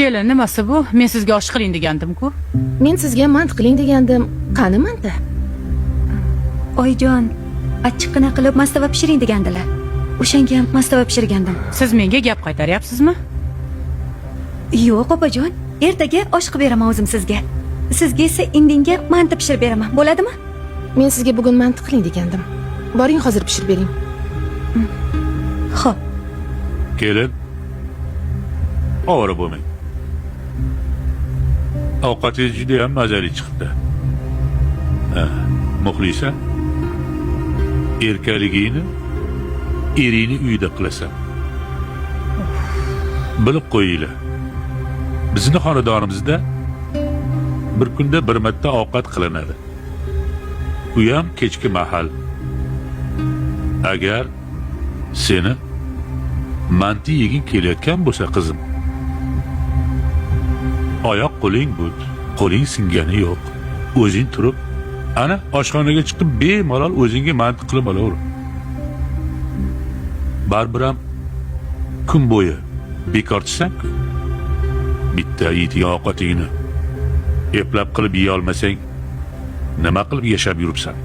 Kelin, nimasi bu? Men sizga osh qiling degandim-ku. Men sizga mant qiling degandim. Qani manti? Oyijon, achchiqqina qilib mastava pishiring degandilar. O'shanga mastava pishirgandim. Siz menga gap qaytaryapsizmi? Yo'q, opajon, ertaga osh qilib beraman o'zim sizga. Sizga esa indinga manti pishirib beraman. Bo'ladimi? Men sizga bugun manti qiling degandim. Boring, hozir pishirib bering. Xo'p. Kelin, ovora bo'lmang. Ovqatingiz judayam mazali chiqibdi. Ha, Muxlisa, erkaligingni eringni uyida qilasan. Bilib qo'yinglar. Bizni xonadonimizda bir kunda bir marta ovqat qilinadi. U ham kechki mahal. Agar seni manti yeging kelayotgan bo'lsa, qizim, oyoq qo'ling but, qo'ling singani yo'q. O'zing turib, ana oshxonaga chiqib bemalol o'zingga manti qilib olaver. Baribir ham kun bo'yi bekorchisan-ku. Bitta yeydigan ovqatingni eplab qilib yeya olmasang, nima qilib yashab yuribsan?